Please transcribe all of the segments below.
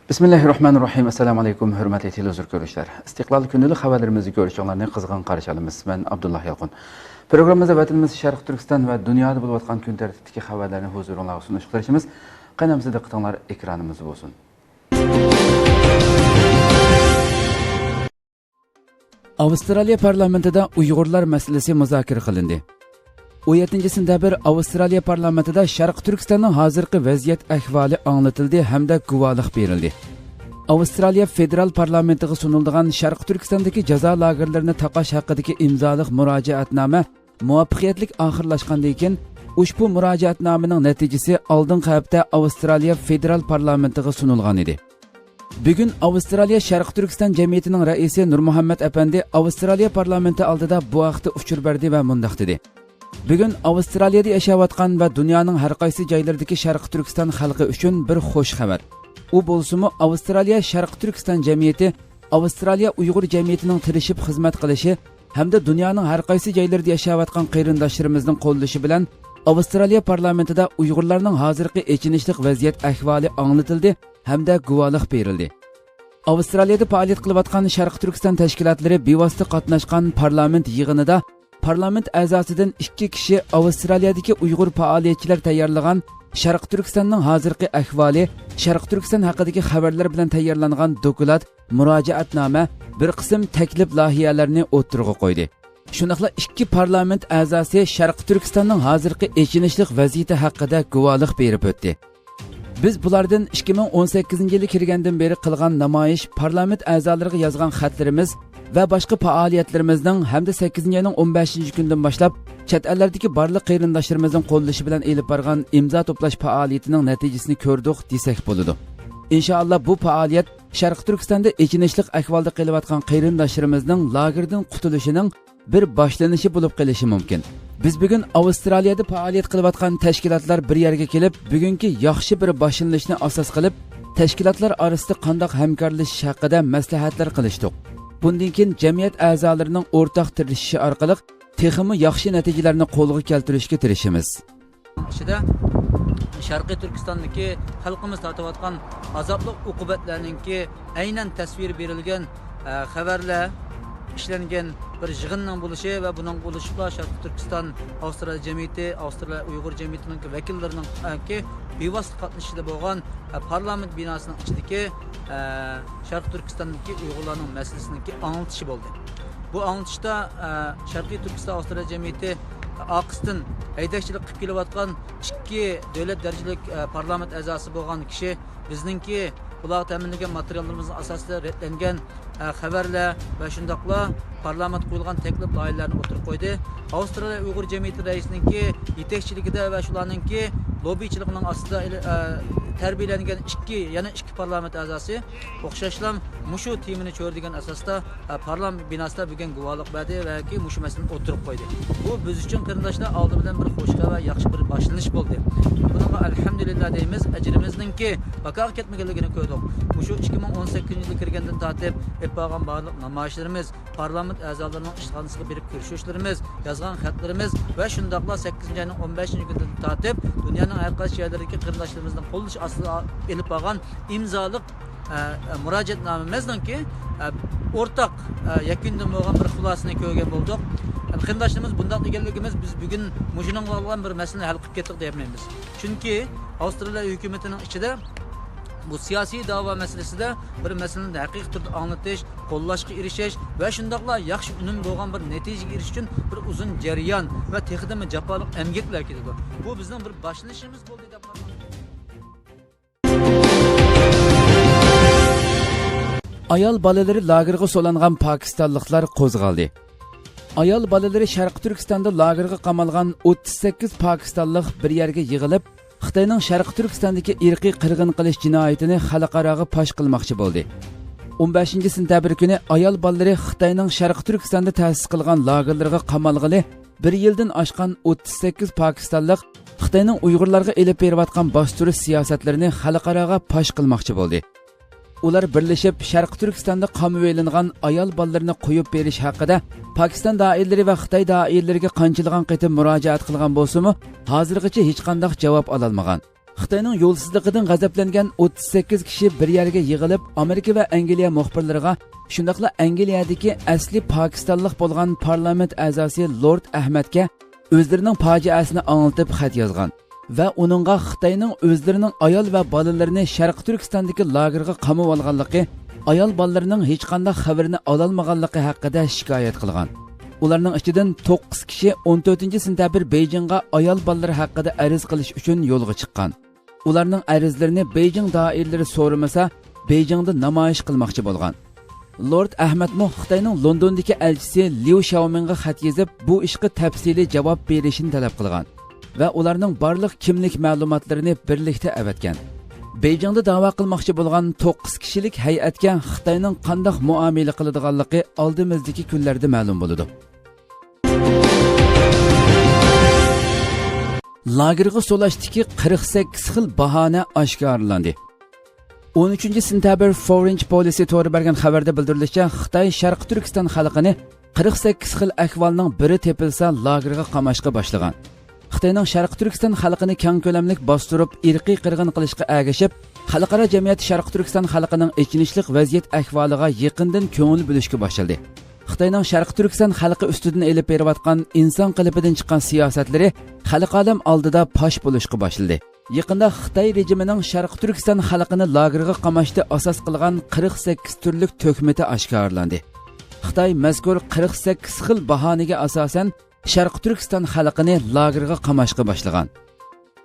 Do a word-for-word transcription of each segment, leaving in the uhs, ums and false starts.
بىسمىللاھىررەھمانىررەھىم. ئەسسالامۇ ئەلەيكۇم، ھۆرمەتلىك تېلېۋىزور كۆرۈشلەر. ئىستىقلال كۈندىلىك خەۋەرلىرىمىزنى كۆرۈشۈڭلارنى قىزغىن قارشى ئالىمىز. مەن ئابدۇللا يالقۇن. پروگراممىمىزدا ۋەتىنىمىز شەرقىي تۈركىستان ۋە دۇنيادا بولۇۋاتقان كۈن تەرتىپتىكى خەۋەرلەرنى ھۇزۇرۇڭلارغا سۇنۇشقا تىرىشىمىز. قېنى ئەمىسە دىققىتىڭلار ئېكرانىمىزدا بولسۇن. ئاۋسترالىيە پارلامېنتىدا ئۇيغۇرلار مەسىلىسى مۇزاكىرە قىلىندى. ئون يەتتىنچى سېنتەبىر ئاۋسترالىيە پارلامېنتىدا شەرقىي تۈركىستاننىڭ ھازىرقى ۋەزىيەت ئەھۋالى ئاڭلىتىلدى ھەمدە گۇۋاھلىق بېرىلدى. ئاۋسترالىيە فېدېرال پارلامېنتىغا سۇنۇلىدىغان شەرقىي تۈركىستاندىكى جازا لاگېرلىرىنى تاقاش ھەققىدىكى ئىمزالىق مۇراجىئەتنامە مۇۋەپپەقىيەتلىك ئاخىرلاشقاندىن كېيىن، ئۇشبۇ مۇراجىئەتنامىنىڭ نەتىجىسى ئالدىنقى ھەپتە ئاۋسترالىيە فېدېرال پارلامېنتىغا سۇنۇلغان ئىدى. بۈگۈن ئاۋسترالىيە شەرقىي تۈركىستان جەمئىيىتىنىڭ رەئىسى نۇرمۇھەممەت ئەپەندى ئاۋسترالىيە پارلامېنتى ئالدىدا بۇ ھەقتە ئۇچۇر بەردى ۋە مۇنداق دېدى: بۈگۈن ئاۋسترالىيەدە ياشاۋاتقان ۋە دۇنيانىڭ ھەر قايسى جايلىرىدىكى شەرقىي تۈركىستان خەلقى ئۈچۈن بىر خوش خەۋەر. ئۇ بولسىمۇ ئاۋسترالىيە شەرقىي تۈركىستان جەمئىيىتى ئاۋسترالىيە ئۇيغۇر جەمئىيىتىنىڭ تىرىشىپ خىزمەت قىلىشى ھەمدە دۇنيانىڭ ھەر قايسى جايلىرىدا ياشاۋاتقان قېرىنداشلىرىمىزنىڭ قوللىشى بىلەن ئاۋسترالىيە پارلامېنتىدا ئۇيغۇرلارنىڭ ھازىرقى ئېچىنىشلىق ۋەزىيەت ئەھۋالى ئاڭلىتىلدى ھەمدە گۇۋاھلىق بېرىلدى. ئاۋسترالىيەدە پائالىيەت قىلىۋاتقان شەرقىي تۈركىستان تەشكىلاتلىرى بىۋاسىتە قاتناشقان پارلامېنت يىغىنىدا پارلامېنت ئەزاسىدىن ئىككى كىشى ئاۋسترالىيەدىكى ئۇيغۇر پائالىيەتچىلەر تەييارلىغان شەرقىي تۈركىستاننىڭ ھازىرقى ئەھۋالى، شەرقىي تۈركىستان ھەققىدىكى خەۋەرلەر بىلەن تەييارلانغان دوكلات، مۇراجىئەتنامە، بىر قىسىم تەكلىپ لايىھەلەرنى ئوتتۇرىغا قويدى. شۇنداقلا ئىككى پارلامېنت ئەزاسى شەرقىي تۈركىستاننىڭ ھازىرقى ئېچىنىشلىق ۋەزىيىتى ھەققىدە گۇۋاھلىق بېرىپ ئۆتتى. بىز بۇلاردىن ئىككى مىڭ ئون سەككىزىنچى يىلى كىرگەندىن بېرى قىلغان نامايىش، پارلامېنت ئەزالىرىغا يازغان خەتلىرىمىز ۋە باشقا پائالىيەتلىرىمىزنىڭ ھەمدە سەككىزىنچى ئاينىڭ ئون بەشىنچى كۈنىدىن باشلاپ چەت ئەللەردىكى بارلىق قېرىنداشلىرىمىزنىڭ قوللىشى بىلەن ئېلىپ بارغان ئىمزا توپلاش پائالىيىتىنىڭ نەتىجىسىنى كۆردۇق دېسەك بولىدۇ. ئىنشائاللا، بۇ پائالىيەت شەرقىي تۈركىستاندا ئېچىنىشلىق ئەھۋالدا قېلىۋاتقان قېرىنداشلىرىمىزنىڭ لاگېردىن قۇتۇلۇشىنىڭ بىر باشلىنىشى بولۇپ قېلىشى مۇمكىن. بىز بۈگۈن ئاۋسترالىيەدە پائالىيەت قىلىۋاتقان تەشكىلاتلار بىر يەرگە كېلىپ، بۈگۈنكى ياخشى بىر باشلىنىشنى ئاساس قىلىپ، تەشكىلاتلار ئارىسىدا قانداق ھەمكارلىشىش ھەققىدە مەسلىھەتلەر قىلىشتۇق. بۇندىن كېيىن جەمئىيەت ئەزالىرىنىڭ ئورتاق تىرىشىشى ئارقىلىق تېخىمۇ ياخشى نەتىجىلەرنى قولغا كەلتۈرۈشكە تىرىشىمىز. ئىچىدە شەرقىي تۈركىستاندىكى خەلقىمىز تارتىۋاتقان ئازابلىق ئوقۇبەتلەرنىڭكى ئەينەن تەسۋىرى بېرىلگەن، ئە، خەۋەرلەر ئىشلەنگەن بىر يىغىننىڭ بولۇشى ۋە بۇنىڭغا بولۇشۇپلا شەرقىي تۈركىستان ئاۋسترالىيە جەمئىيىتى، ئاۋسترالىيە ئۇيغۇر جەمئىيىتىنىڭكى ۋەكىللىرىنىڭ، ئە، كى بىۋاسىتە قاتنىشىشىدا بولغان، ئە، پارلامېنت بىناسىنىڭ ئىچىدىكى، ئە، شەرقىي تۈركىستاندىكى ئۇيغۇرلارنىڭ مەسىلىسىنىڭكى ئاڭلىتىشى بولدى. بۇ ئاڭلىتىشتا، ئە، شەرقىي تۈركىستان ئاۋسترالىيە جەمئىيىتى ئارقىسىدىن ھەيدەكچىلىك قىلىپ كېلىۋاتقان ئىككى دۆلەت دەرىجىلىك، ئە، پارلامېنت ئەزاسى بولغان كىشى بىزنىڭكى بۇلارغا تەمىنلىگەن ماتېرىياللىرىمىزنىڭ ئاساسىدا رەتلەنگەن، ئە، خەۋەرلەر ۋە شۇنداقلا پارلامېنتقا قويۇلغان تەكلىپ لايىھەلەرنى ئوتتۇرىغا قويدى. ئاۋسترالىيە ئۇيغۇر جەمئىيىتى رەئىسىنىڭكى يېتەكچىلىكىدە ۋە شۇلارنىڭكى لوببىچىلىكىنىڭ ئاستىدا ئېلى-، ئە، تەربىيەلەنگەن ئىككى، يەنە ئىككى پارلامېنت ئەزاسى ئوخشاشلا مۇشۇ تېمىنى چۆرىدىگەن ئاساستا، ئە، پارلامېنت بىناسىدا بۈگۈن گۇۋاھلىق بەردى ۋە كى مۇشۇ مەسىلىنى ئوتتۇرىغا قويدى. بۇ بىز ئۈچۈن قېرىنداشلار ئالدى بىلەن بىر خوش خەۋەر، ياخشى بىر باشلىنىش بولدى. بۇنىڭغا ئەلھەمدۇلىللا دەيمىز، ئەجرىمىزنىڭكى بىكارغا كەتمىگەنلىكىنى كۆردۇق. مۇشۇ ئىككى مىڭ ئون سەككىزىنچى يىلى كىرگەندىن تارتىپ ئېلىپ بارغان بارلىق نامايىشلىرىمىز، پارلامېنت ئەزالىرىنىڭ ئىشخانىسىغا بېرىپ كۆرۈشۈشلىرىمىز، يازغان خەتلىرىمىز ۋە شۇنداقلا سەككىزىنچى ئاينىڭ ئون بەشىنچى كۈنىدىن تارتىپ دۇنيانىڭ ھەر قايسى يەرلىرىدىكى قېرىنداشلىرىمىزنىڭ قوللىشى ئاستىدا ئېلىپ بارغان ئىمزالىق، ئە، ئە، مۇراجىئەتنامىمىزنىڭكى، ئە، ئورتاق، ئە، يەكۈندىن بولغان بىر خۇلاسىنى كۆرگەن بولدۇق. ئە، قېرىنداشلىرىمىز بۇنداق دېگەنلىكىمىز، بىز بۈگۈن مۇشۇنىڭ بىلەن بىر مەسىلىنى ھەل قىلىپ كەتتۇق دېيەلمەيمىز. چۈنكى ئاۋسترالىيە ھۆكۈمىتىنىڭ ئىچىدە بۇ سىياسىي دەۋا مەسىلىسىدە بىر مەسىلىنى ھەقىقىي تۈردە ئاڭلىتىش، قوللاشقا ئېرىشىش ۋە شۇنداقلا ياخشى ئۈنۈم بولغان بىر نەتىجىگە ئېرىشىش ئۈچۈن بىر ئۇزۇن جەريان ۋە تېخىدىنمۇ جاپالىق ئەمگەكلەر كېتىدۇ. بۇ بىزنىڭ بىر باشلىنىشىمىز بولدى دەپ قارايمەن. ئايال بالىلىرى لاگېرغا سولانغان پاكىستانلىقلار قوزغالدى. ئايال بالىلىرى شەرقىي تۈركىستاندا لاگېرغا قامالغان ئوتتۇز سەككىز پاكىستانلىق بىر يەرگە يىغىلىپ، خىتاينىڭ شەرقىي تۈركىستاندىكى ئىرقىي قىرغىن قىلىش جىنايىتىنى خەلقئاراغا پاش قىلماقچى بولدى. ئون بەشىنچى سېنتەبىر كۈنى ئايال بالىلىرى خىتاينىڭ شەرقىي تۈركىستاندا تەسىس قىلغان لاگېرلىرىغا قامالغىلى بىر يىلدىن ئاشقان ئوتتۇز سەككىز پاكىستانلىق خىتاينىڭ ئۇيغۇرلارغا ئېلىپ بېرىۋاتقان باستۇرۇش سىياسەتلىرىنى خەلقئاراغا پاش قىلماقچى بولدى. ئۇلار بىرلىشىپ شەرقىي تۈركىستاندا قامىۋېلىنغان ئايال بالىلىرىنى قويۇپ بېرىش ھەققىدە پاكىستان دائىرىلىرى ۋە خىتاي دائىرىلىرىگە قانچىلىغان قېتىم مۇراجىئەت قىلغان بولسىمۇ، ھازىرغىچە ھېچقانداق جاۋاب ئالالمىغان. خىتاينىڭ يولسىزلىقىدىن غەزەپلەنگەن ئوتتۇز سەككىز كىشى بىر يەرگە يىغىلىپ، ئامېرىكا ۋە ئەنگلىيە مۇخبىرلىرىغا، شۇنداقلا ئەنگلىيەدىكى ئەسلى پاكىستانلىق بولغان پارلامېنت ئەزاسى لورد ئەھمەدكە ئۆزلىرىنىڭ پاجىئەسىنى ئاڭلىتىپ خەت يازغان ۋە ئۇنىڭغا خىتاينىڭ ئۆزلىرىنىڭ ئايال ۋە بالىلىرىنى شەرقىي تۈركىستاندىكى لاگېرغا قامىۋالغانلىقى، ئايال بالىلىرىنىڭ ھېچقانداق خەۋىرىنى ئالالمىغانلىقى ھەققىدە شىكايەت قىلغان. ئۇلارنىڭ ئىچىدىن توققۇز كىشى ئون تۆتىنچى سېنتەبىر بېيجىڭغا ئايال بالىلىرى ھەققىدە ئەرز قىلىش ئۈچۈن يولغا چىققان. ئۇلارنىڭ ئەرزلىرىنى بېيجىڭ دائىرىلىرى سورىمىسا، بېيجىڭدا نامايىش قىلماقچى بولغان. لورد ئەھمەدمۇ خىتاينىڭ لوندوندىكى ئەلچىسى ليۇ شياۋمىڭغا خەت يېزىپ، بۇ ئىشقا تەپسىلىي جاۋاب بېرىشىنى تەلەپ قىلغان ۋە ئۇلارنىڭ بارلىق كىملىك مەلۇماتلىرىنى بىرلىكتە ئەۋەتكەن. بېيجىڭدا داۋا قىلماقچى بولغان توققۇز كىشىلىك ھەيئەتكە خىتاينىڭ قانداق مۇئامىلە قىلىدىغانلىقى ئالدىمىزدىكى كۈنلەردە مەلۇم بولىدۇ. لاگېرغا سولاشتىكى قىرىق سەككىز خىل باھانە ئاشكارىلاندى. ئون ئۈچىنچى سېنتەبىر فورېن پولىسى تورى بەرگەن خەۋەردە بىلدۈرۈلۈشىچە، خىتاي شەرقىي تۈركىستان خەلقىنى قىرىق سەككىز خىل ئەھۋالنىڭ بىرى تېپىلسا لاگېرغا قاماشقا باشلىغان. خىتاينىڭ شەرقىي تۈركىستان خەلقىنى كەڭ كۆلەملىك باستۇرۇپ، ئىرقىي قىرغىن قىلىشقا ئەگىشىپ، خەلقئارا جەمئىيەت شەرقىي تۈركىستان خەلقىنىڭ ئېچىنىشلىق ۋەزىيەت ئەھۋالىغا يېقىندىن كۆڭۈل بۆلۈشكە باشلىدى. خىتاينىڭ شەرقىي تۈركىستان خەلقى ئۈستىدىن ئېلىپ بېرىۋاتقان ئىنسان قېلىپىدىن چىققان سىياسەتلىرى خەلقئالەم ئالدىدا پاش بولۇشقا باشلىدى. يېقىندا خىتاي رېجىمىنىڭ شەرقىي تۈركىستان خەلقىنى لاگېرغا قاماشتا ئاساس قىلغان قىرىق سەككىز تۈرلۈك تۆھمىتى ئاشكارىلاندى. خىتاي مەزكۇر قىرىق سەككىز خىل باھانىگە ئاساسەن، شەرقىي تۈركىستان خەلقىنى لاگېرغا قاماشقا باشلىغان.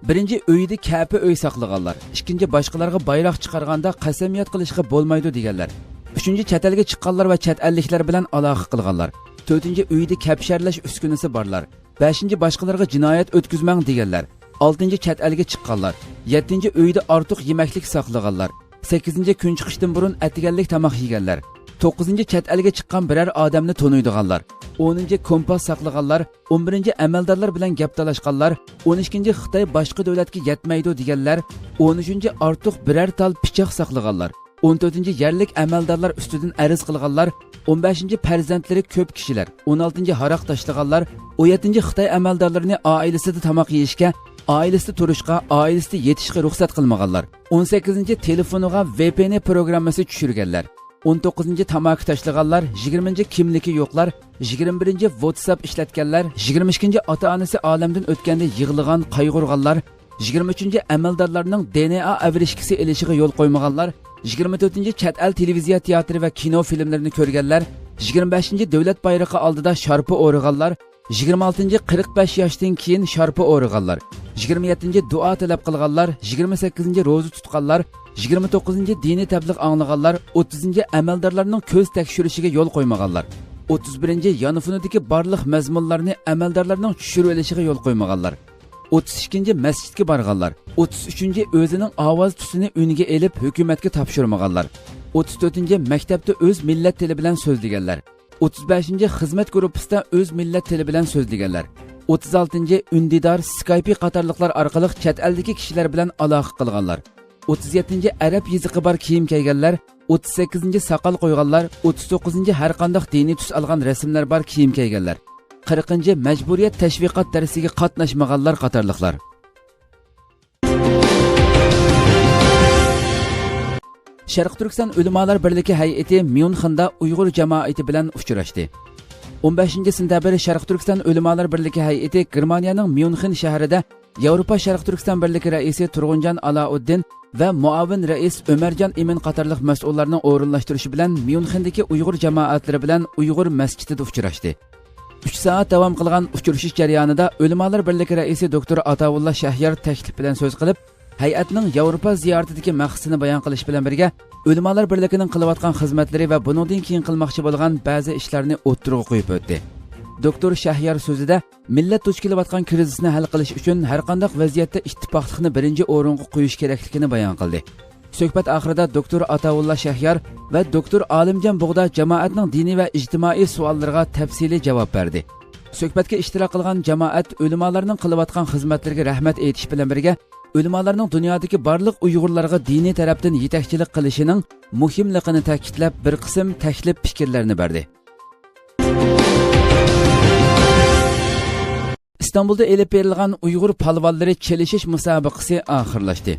بىرىنچى، ئۆيىدە كەپە ئۆي ساقلىغانلار. ئىككىنچى، باشقىلارغا بايراق چىقارغاندا قەسەمياد قىلىشقا بولمايدۇ دېگەنلەر. ئۈچىنچى، چەت ئەلگە چىققانلار ۋە چەت ئەللىكلەر بىلەن ئالاقە قىلغانلار. تۆتىنچى، ئۆيىدە كەپشەرلەش ئۈسكۈنىسى بارلار. بەشىنچى، باشقىلارغا جىنايەت ئۆتكۈزمەڭ دېگەنلەر. ئالتىنچى، چەت ئەلگە چىققانلار. يەتتىنچى، ئۆيدە ئارتۇق يېمەكلىك ساقلىغانلار. سەككىزىنچى، كۈن چىقىشتىن بۇرۇن ئەتىگەنلىك تاماق يېگەنلەر. توققۇزىنچى، چەت ئەلگە چىققان بىرەر ئادەمنى تونۇيدىغانلار. ئونىنچى، كومپاس ساقلىغانلار. ئون بىرىنچى، ئەمەلدارلار بىلەن گەپ تالاشقانلار. ئون ئىككىنچى، خىتاي باشقا دۆلەتكە يەتمەيدۇ دېگەنلەر. ئون ئۈچىنچى، ئارتۇق بىرەر تال پىچاق ساقلىغانلار. ئون تۆتىنچى، يەرلىك ئەمەلدارلار ئۈستىدىن ئەرز قىلغانلار. ئون بەشىنچى، پەرزەنتلىرى كۆپ كىشىلەر. ئون ئالتىنچى، ھاراق تاشلىغانلار. ئون يەتتىنچى، خىتاي ئەمەلدارلىرىنى ئائىلىسىدە تاماق يېيىشكە، ئائىلىسىدە تۇرۇشقا، ئائىلىسىدە يېتىشكە رۇخسەت قىلمىغانلار. ئون سەككىزىنچى، تېلېفونىغا ۋې پې ئېن پروگراممىسى چۈشۈرگەنلەر. ئون توققۇزىنچى، تاماكا تاشلىغانلار. يىگىرمىنچى، كىملىكى يوقلار. يىگىرمە بىرىنچى، ۋاتساپ ئىشلەتكەنلەر. يىگىرمە ئىككىنچى، ئاتا-ئانىسى ئالەمدىن ئۆتكەندە يىغلىغان، قايغۇرغانلار. يىگىرمە ئۈچىنچى، ئەمەلدارلارنىڭ دې ئېن ئې ئەۋرىشكىسى ئېلىشىغا يول قويمىغانلار. يىگىرمە تۆتىنچى، چەت ئەل تېلېۋىزىيە تىياتىرى ۋە كىنو فىلىملىرىنى كۆرگەنلەر. يىگىرمە بەشىنچى، دۆلەت بايرىقى ئالدىدا شارپا ئورىغانلار. يىگىرمە ئالتىنچى، قىرىق بەش ياشتىن كېيىن شارپا ئورىغانلار. يىگىرمە يەتتىنچى، دۇئا تەلەپ قىلغانلار. يىگىرمە سەككىزىنچى، روزا تۇتقانلار. يىگىرمە توققۇزىنچى، دىنىي تەبلىغ ئاڭلىغانلار. ئوتتۇزىنچى، ئەمەلدارلارنىڭ كۆز تەكشۈرۈشىگە يول قويمىغانلار. ئوتتۇز بىرىنچى، يانفونىدىكى بارلىق مەزمۇنلارنى ئەمەلدارلارنىڭ چۈشۈرۈۋېلىشىغا يول قويمىغانلار. ئوتتۇز ئىككىنچى، مەسچىتكە بارغانلار. ئوتتۇز ئۈچىنچى، ئۆزىنىڭ ئاۋاز تۈسىنى ئۈنگە ئېلىپ ھۆكۈمەتكە تاپشۇرمىغانلار. ئوتتۇز تۆتىنچى، مەكتەپتە ئۆز مىللەت تىلى بىلەن سۆزلىگەنلەر. ئوتتۇز بەشىنچى، خىزمەت گۇرۇپپىسىدا ئۆز مىللەت تىلى بىلەن سۆزلىگەنلەر. ئوتتۇز ئالتىنچى، ئۈندىدار، سكايپى قاتارلىقلار ئارقىلىق چەت ئەلدىكى كىشىلەر بىلەن ئالاقە قىلغانلار. ئوتتۇز يەتتىنچى، ئەرەب يېزىقى بار كىيىم كىيگەنلەر. ئوتتۇز سەككىزىنچى، ساقال قويغانلار. ئوتتۇز توققۇزىنچى، ھەر قانداق دىنىي تۈس ئالغان رەسىملەر بار كىيىم كىيگەنلەر. قىرىقىنچى، مەجبۇرىيەت تەشۋىقات دەرسىگە قاتناشمىغانلار قاتارلىقلار. شەرقىي تۈركىستان ئۆلىمالار بىرلىكى ھەيئىتى ميۇنخېندا ئۇيغۇر جامائىتى بىلەن ئۇچراشتى. ئون بەشىنچى سېنتەبىر شەرقىي تۈركىستان ئۆلىمالار بىرلىكى ھەيئىتى گېرمانىيەنىڭ ميۇنخېن شەھىرىدە ياۋروپا شەرقىي تۈركىستان بىرلىكى رەئىسى تۇرغۇنجان ئالاؤددىن ۋە مۇئاۋىن رەئىس ئۆمەرجان ئىمىن قاتارلىق مەسئۇللارنىڭ ئورۇنلاشتۇرۇشى بىلەن ميۇنخېندىكى ئۇيغۇر جامائەتلىرى بىلەن ئۇيغۇر مەسچىتىدە ئۇچراشتى. ئۈچ سائەت داۋام قىلغان ئۇچرىشىش جەريانىدا ئۆلىمالار بىرلىكى رەئىسى دوكتور ئاتاۋۇللا شەھيار تەكلىپ بىلەن سۆز قىلىپ، ھەيئەتنىڭ ياۋروپا زىيارىتىدىكى مەقسىتىنى بايان قىلىش بىلەن بىرگە، ئۆلىمالار بىرلىكىنىڭ قىلىۋاتقان خىزمەتلىرى ۋە بۇنىڭدىن كېيىن قىلماقچى بولغان بەزى ئىشلارنى ئوتتۇرىغا قويۇپ ئۆتتى. دوكتور شەھيار سۆزىدە، مىللەت دۇچ كېلىۋاتقان كىرىزىسنى ھەل قىلىش ئۈچۈن ھەرقانداق ۋەزىيەتتە ئىتتىپاقلىقنى بىرىنچى ئورۇنغا قويۇش كېرەكلىكىنى بايان قىلدى. سۆھبەت ئاخىرىدا دوكتور ئاتاۋۇللا شەھيار ۋە دوكتور ئالىمجان بۇغدا جامائەتنىڭ دىنىي ۋە ئىجتىمائىي سوئاللىرىغا تەپسىلىي جاۋاب بەردى. سۆھبەتكە ئىشتىراك قىلغان جامائەت ئۆلىمالارنىڭ قىلىۋاتقان خىزمەتلىرىگە رەھمەت ئېيتىش بىلەن بىرگە، ئۆلىمالارنىڭ دۇنيادىكى بارلىق ئۇيغۇرلارغا دىنىي تەرەپتىن يېتەكچىلىك قىلىشىنىڭ مۇھىملىقىنى تەكىتلەپ، بىر قىسىم تەكلىپ پىكىرلەرنى بەردى. ئىستانبۇلدا ئېلىپ بېرىلغان ئۇيغۇر پالۋانلىرى چېلىشىش مۇسابىقىسى ئاخىرلاشتى.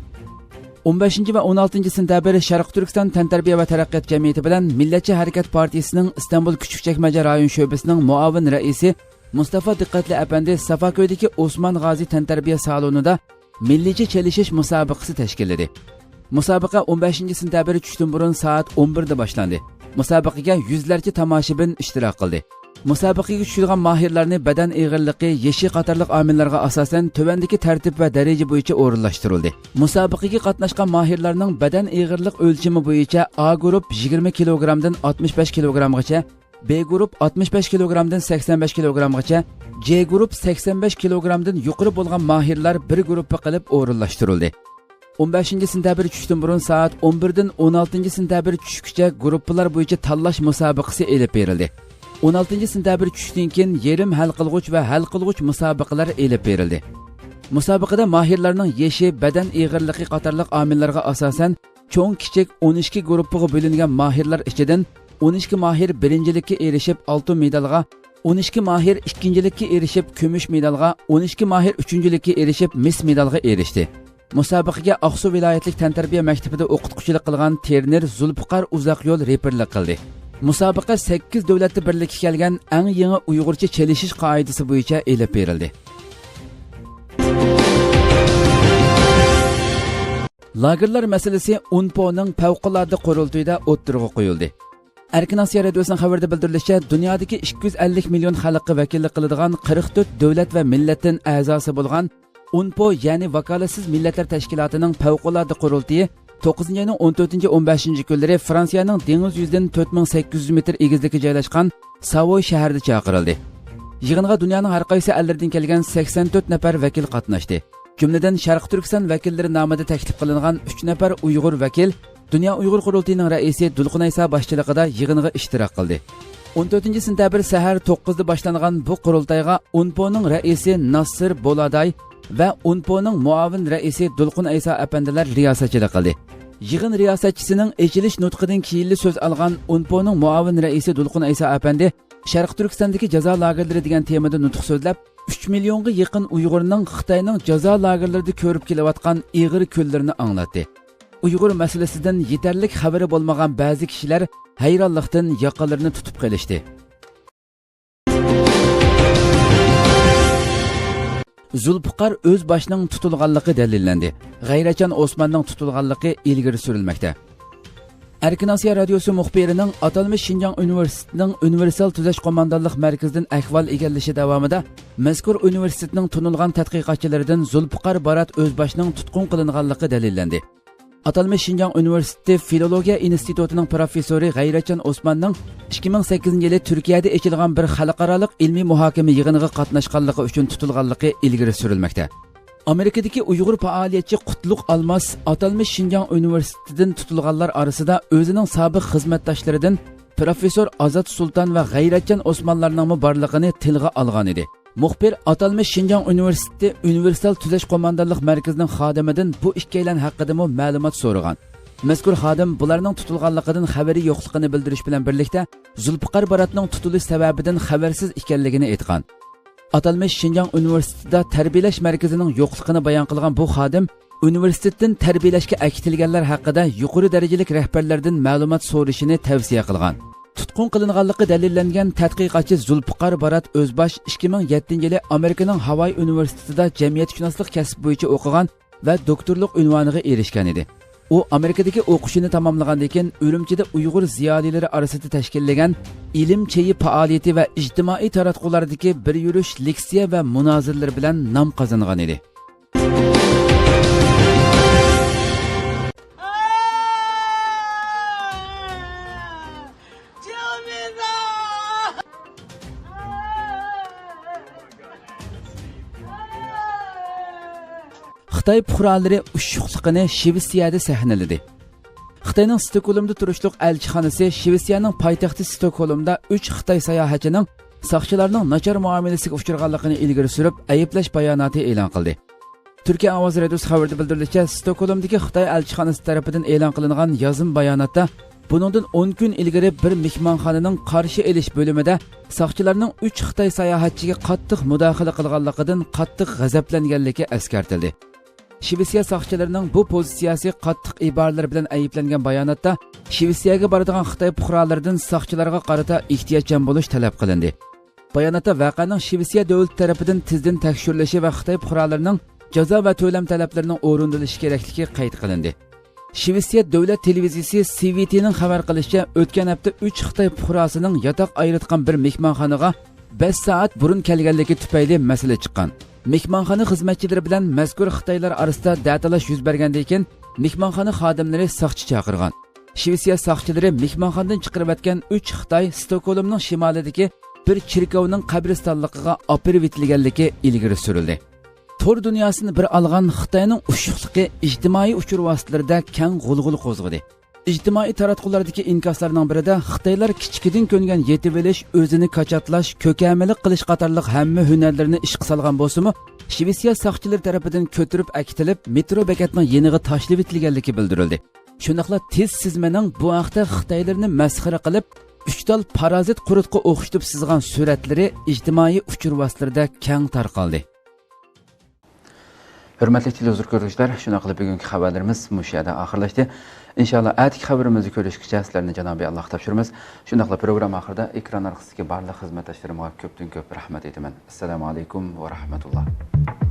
ئون بەشىنچى ۋە ئون ئالتىنچى سېنتەبىر شەرقىي تۈركىستان تەنتەربىيە ۋە تەرەققىيات جەمئىيىتى بىلەن مىللەتچى ھەرىكەت پارتىيىسىنىڭ ئىستانبۇل كۈچۈكچەكمەجە رايون شۆبىسىنىڭ مۇئاۋىن رەئىسى مۇستافا دىققەتلى ئەپەندى سافاكۆيدىكى ئوسمان غازى تەنتەربىيە سالونىدا مىللىيچە چېلىشىش مۇسابىقىسى تەشكىللىدى. مۇسابىقە ئون بەشىنچى سېنتەبىر چۈشتىن بۇرۇن سائەت ئون بىردە باشلاندى. مۇسابىقىگە يۈزلەرچە تاماشىبىن ئىشتىراك قىلدى. مۇسابىقىگە چۈشىدىغان ماھىرلارنى بەدەن ئېغىرلىقى، يېشى قاتارلىق ئامىللارغا ئاساسەن تۆۋەندىكى تەرتىپ ۋە دەرىجە بويىچە ئورۇنلاشتۇرۇلدى. مۇسابىقىگە قاتناشقان ماھىرلارنىڭ بەدەن ئېغىرلىق ئۆلچىمى بويىچە ئا گۇرۇپ يىگىرمە كىلوگرامدىن ئاتمىش بەش كىلوگرامغىچە، بې گۇرۇپ ئاتمىش بەش كىلوگرامدىن سەكسەن بەش كىلوگرامغىچە، جې گۇرۇپ سەكسەن بەش كىلوگرامدىن يۇقىرى بولغان ماھىرلار بىر گۇرۇپپا قىلىپ ئورۇنلاشتۇرۇلدى. ئون بەشىنچى سېنتەبىر چۈشتىن بۇرۇن سائەت ئون بىردىن ئون ئالتىنچى سېنتەبىر چۈشكىچە گۇرۇپپىلار بويىچە تاللاش مۇسابىقىسى ئېلىپ بېرىلدى. ئون ئالتىنچى سېنتەبىر چۈشتىن كېيىن يېرىم ھەل قىلغۇچ ۋە ھەل قىلغۇچ مۇسابىقىلەر ئېلىپ بېرىلدى. مۇسابىقىدە ماھىرلارنىڭ يېشى، بەدەن ئېغىرلىقى قاتارلىق ئامىللارغا ئاساسەن، چوڭ، كىچىك ئون ئىككى گۇرۇپپىغا بۆلۈنگەن ماھىرلار ئىچىدىن ئون ئىككى ماھىر بىرىنچىلىككە ئېرىشىپ، ئالتۇن مېدالغا، ئون ئىككى ماھىر ئىككىنچىلىككە ئېرىشىپ، كۈمۈش مېدالغا، ئون ئىككى ماھىر ئۈچىنچىلىككە ئېرىشىپ، مىس مېدالغا ئېرىشتى. مۇسابىقىگە ئاقسۇ ۋىلايەتلىك تەنتەربىيە مەكتىپىدە ئوقۇتقۇچىلىق قىلغان ترېنېر زۇلپىقار ئۇزاق يول رېپېرلىق قىلدى. مۇسابىقە سەككىز دۆلەتتە بىرلىككە كەلگەن ئەڭ يېڭى ئۇيغۇرچە چېلىشىش قائىدىسى بويىچە ئېلىپ بېرىلدى. لاگېرلار مەسىلىسى ئۇنپونىڭ پەۋقۇلئاددە قۇرۇلتىيىدا ئوتتۇرىغا قويۇلدى. ئەركىن ئاسىيا رادىيوسىنىڭ خەۋىرىدە بىلدۈرۈلۈشىچە، دۇنيادىكى ئىككى يۈز ئەللىك مىليون خەلققە ۋەكىللىك قىلىدىغان قىرىق تۆت دۆلەت ۋە مىللەتتىن ئەزاسى بولغان ئۇنپو، يەنى ۋاكالەتسىز مىللەتلەر تەشكىلاتىنىڭ پەۋقۇلئاددە قۇرۇلتىيى توققۇزىنچى ئاينىڭ ئون تۆتىنچى، ئون بەشىنچى كۈنلىرى فرانسىيەنىڭ دېڭىز يۈزىدىن تۆت مىڭ سەككىز يۈز مېتىر ئېگىزلىككە جايلاشقان ساۋوي شەھىرىدە چاقىرىلدى. يىغىنغا دۇنيانىڭ ھەر قايسى ئەللىرىدىن كەلگەن سەكسەن تۆت نەپەر ۋەكىل قاتناشتى. جۈملىدىن شەرقىي تۈركىستان ۋەكىللىرى نامىدا تەكلىپ قىلىنغان ئۈچ نەپەر ئۇيغۇر ۋەكىل دۇنيا ئۇيغۇر قۇرۇلتىيىنىڭ رەئىسى دولقۇن ئەيسا باشچىلىقىدا يىغىنغا ئىشتىراك قىلدى. ئون تۆتىنچى سېنتەبىر سەھەر توققۇزدا باشلانغان بۇ قۇرۇلتايغا ئۇنپونىڭ رەئىسى ناسىر بولاداي ۋە ئۇنپونىڭ مۇئاۋىن رەئىسى دولقۇن ئەيسا ئەپەندىلەر رىياسەتچىلىك قىلدى. يىغىن رىياسەتچىسىنىڭ ئېچىلىش نۇتقىدىن كېيىنلا سۆز ئالغان ئۇنپونىڭ مۇئاۋىن رەئىسى دولقۇن ئەيسا ئەپەندى شەرقىي تۈركىستاندىكى جازا لاگېرلىرى دېگەن تېمىدا نۇتۇق سۆزلەپ، ئۈچ مىليونغا يېقىن ئۇيغۇرنىڭ خىتاينىڭ جازا لاگېرلىرىدا كۆرۈپ كېلىۋاتقان ئېغىر كۈنلىرىنى ئاڭلاتتى. ئۇيغۇر مەسىلىسىدىن يېتەرلىك خەۋىرى بولمىغان بەزى كىشىلەر ھەيرانلىقتىن ياقىلىرىنى تۇتۇپ قېلىشتى. زۇلپىقار ئۆزباشنىڭ تۇتۇلغانلىقى دەلىللەندى. غەيرەتجان ئوسماننىڭ تۇتۇلغانلىقى ئىلگىرى سۈرۈلمەكتە. ئەركىن ئاسىيا رادىيوسى مۇخبىرىنىڭ ئاتالمىش شىنجاڭ ئۇنىۋېرسىتېتىنىڭ ئۇنىۋېرسال تۈزەش قوماندانلىق مەركىزىدىن ئەھۋال ئىگىلىشى داۋامىدا مەزكۇر ئۇنىۋېرسىتېتنىڭ تونۇلغان تەتقىقاتچىلىرىدىن زۇلپىقار بارات ئۆزباشنىڭ تۇتقۇن قىلىنغانلىقى دەلىللەندى. ئاتالمىش شىنجاڭ ئۇنىۋېرسىتېتى فىلولوگىيە ئىنستىتۇتىنىڭ پروفېسسورى غەيرەتجان ئوسماننىڭ ئىككى مىڭ سەككىزىنچى يىلى تۈركىيەدە ئېچىلغان بىر خەلقئارالىق ئىلمىي مۇھاكىمە يىغىنىغا قاتناشقانلىقى ئۈچۈن تۇتۇلغانلىقى ئىلگىرى سۈرۈلمەكتە. ئامېرىكىدىكى ئۇيغۇر پائالىيەتچى قۇتلۇق ئالماس ئاتالمىش شىنجاڭ ئۇنىۋېرسىتېتىدىن تۇتۇلغانلار ئارىسىدا ئۆزىنىڭ سابىق خىزمەتداشلىرىدىن پروفېسسور ئازات سۇلتان ۋە غەيرەتجان ئوسمانلارنىڭمۇ بارلىقىنى تىلغا ئالغان ئىدى. مۇخبىر ئاتالمىش شىنجاڭ ئۇنىۋېرسىتېتى ئۇنىۋېرسال تۈزەش قوماندانلىق مەركىزىنىڭ خادىمىدىن بۇ ئىككىيلەن ھەققىدىمۇ مەلۇمات سورىغان. مەزكۇر خادىم بۇلارنىڭ تۇتۇلغانلىقىدىن خەۋىرى يوقلۇقىنى بىلدۈرۈش بىلەن بىرلىكتە، زۇلپىقار باراتنىڭ تۇتۇلۇش سەۋەبىدىن خەۋەرسىز ئىكەنلىكىنى ئېيتقان. ئاتالمىش شىنجاڭ ئۇنىۋېرسىتېتىدا تەربىيەلەش مەركىزىنىڭ يوقلۇقىنى بايان قىلغان بۇ خادىم ئۇنىۋېرسىتېتتىن تەربىيەلەشكە ئەكېتىلگەنلەر ھەققىدە يۇقىرى دەرىجىلىك رەھبەرلەردىن مەلۇمات سورىشىنى تەۋسىيە قىلغان. تۇتقۇن قىلىنغانلىقى دەلىللەنگەن تەتقىقاتچى زۇلپىقار بارات ئۆزباش ئىككى مىڭ يەتتىنچى يىلى ئامېرىكىنىڭ ھاۋاي ئۇنىۋېرسىتېتىدا جەمئىيەتشۇناسلىق كەسپى بويىچە ئوقۇغان ۋە دوكتورلۇق ئۇنۋانىغا ئېرىشكەن ئىدى. ئۇ ئامېرىكىدىكى ئوقۇشىنى تاماملىغاندىن كېيىن، ئۈرۈمچىدە ئۇيغۇر زىيالىيلىرى ئارىسىدا تەشكىللىگەن ئىلىم چېيى پائالىيىتى ۋە ئىجتىمائىي تاراتقۇلاردىكى بىر يۈرۈش لېكسىيە ۋە مۇنازىرىلىرى بىلەن نام قازانغان ئىدى. خىتاي پۇقرالىرى ئۇششۇقلۇقىنى شىۋېتسىيەدە سەھنىلىدى. خىتاينىڭ ستوكھولمدا تۇرۇشلۇق ئەلچىخانىسى شىۋېتسىيەنىڭ پايتەختى ستوكھولمدا ئۈچ خىتاي ساياھەتچىنىڭ ساقچىلارنىڭ ناچار مۇئامىلىسىگە ئۇچرىغانلىقىنى ئىلگىرى سۈرۈپ، ئەيىبلەش باياناتى ئېلان قىلدى. تۈركىيە ئاۋازى رادىيوسى خەۋىرىدە بىلدۈرۈلۈشىچە، ستوكھولمدىكى خىتاي ئەلچىخانىسى تەرىپىدىن ئېلان قىلىنغان يازما باياناتتا، بۇنىڭدىن ئون كۈن ئىلگىرى بىر مېھمانخانىنىڭ قارشى ئېلىش بۆلۈمىدە ساقچىلارنىڭ ئۈچ خىتاي ساياھەتچىگە قاتتىق مۇداخىلە قىلغانلىقىدىن قاتتىق غەزەپلەنگەنلىكى ئەسكەرتىلدى. شىۋېتسىيە ساقچىلىرىنىڭ بۇ پوزىتسىيەسى قاتتىق ئىبارىلەر بىلەن ئەيىبلەنگەن باياناتتا، شىۋېتسىيەگە بارىدىغان خىتاي پۇقرالىرىدىن ساقچىلارغا قارىتا ئېھتىياتچان بولۇش تەلەپ قىلىندى. باياناتتا ۋەقەنىڭ شىۋېتسىيە دۆلىتى تەرىپىدىن تېزدىن تەكشۈرۈلۈشى ۋە خىتاي پۇقرالىرىنىڭ جازا ۋە تۆلەم تەلەپلىرىنىڭ ئورۇندىلىشى كېرەكلىكى قەيت قىلىندى. شىۋېتسىيە دۆلەت تېلېۋىزىيىسى سى ۋى تىنىڭ خەۋەر قىلىشىچە، ئۆتكەن ھەپتە ئۈچ خىتاي پۇقراسىنىڭ ياتاق ئايرىتقان بىر مېھمانخانىغا بەش سائەت بۇرۇن كەلگەنلىكى تۈپەيلى مەسىلە چىققان. مېھمانخانا خىزمەتچىلىرى بىلەن مەزكۇر خىتايلار ئارىسىدا دەتالاش يۈز بەرگەندىن كېيىن، مېھمانخانا خادىملىرى ساقچى چاقىرغان. شىۋېتسىيە ساقچىلىرى مېھمانخانىدىن چىقىرىۋەتكەن ئۈچ خىتاي ستوكھولمنىڭ شىمالىدىكى بىر چېركاۋنىڭ قەبرىستانلىقىغا ئاپىرىۋېتىلگەنلىكى ئىلگىرى سۈرۈلدى. تور دۇنياسىنى بىر ئالغان خىتاينىڭ ئۇششۇقلۇقى ئىجتىمائىي ئۇچۇر ۋاسىتىلىرىدە كەڭ غۇلغۇلا قوزغىدى. ئىجتىمائىي تاراتقۇلاردىكى ئىنكاسلارنىڭ بىرىدە خىتايلار كىچىكىدىن كۆنگەن يېتىۋېلىش، ئۆزىنى كاچاتلاش، كۆكەمىلىك قىلىش قاتارلىق ھەممە ھۈنەرلىرىنى ئىشقا سالغان بولسىمۇ، شىۋېتسىيە ساقچىلىرى تەرىپىدىن كۆتۈرۈپ ئەكېتىلىپ، مېترو بېكەتنىڭ يېنىغا تاشلىۋېتىلگەنلىكى بىلدۈرۈلدى. شۇنداقلا تېز سىزمىنىڭ بۇ ھەقتە خىتايلىرىنى مەسخىرە قىلىپ، ئۈچ تال پارازىت قۇرتقا ئوخشىتىپ سىزغان سۈرەتلىرى ئىجتىمائىي ئۇچۇر ۋاسىتىلىرىدە كەڭ تارقالدى. ھۆرمەتلىك تېلېۋىزور كۆرگۈچىلەر، شۇنداق قىلىپ بۈگۈنكى خەۋەرلىرىمىز مۇشۇ يەردە ئاخىرلاشتى. ئىنشاللا ئەتىكى خەۋىرىمىزدە كۆرۈشكىچە سىلەرنى جانابى ئاللاغا تاپشۇرىمىز. شۇنداقلا پروگرامما ئاخىرىدا ئېكران ئارقىسىدىكى بارلىق خىزمەتداشلىرىمغا كۆپتىن كۆپ رەھمەت ئېيتىمەن. ئەسسالامۇ ئەلەيكۇم ۋە رەھمەتۇللا.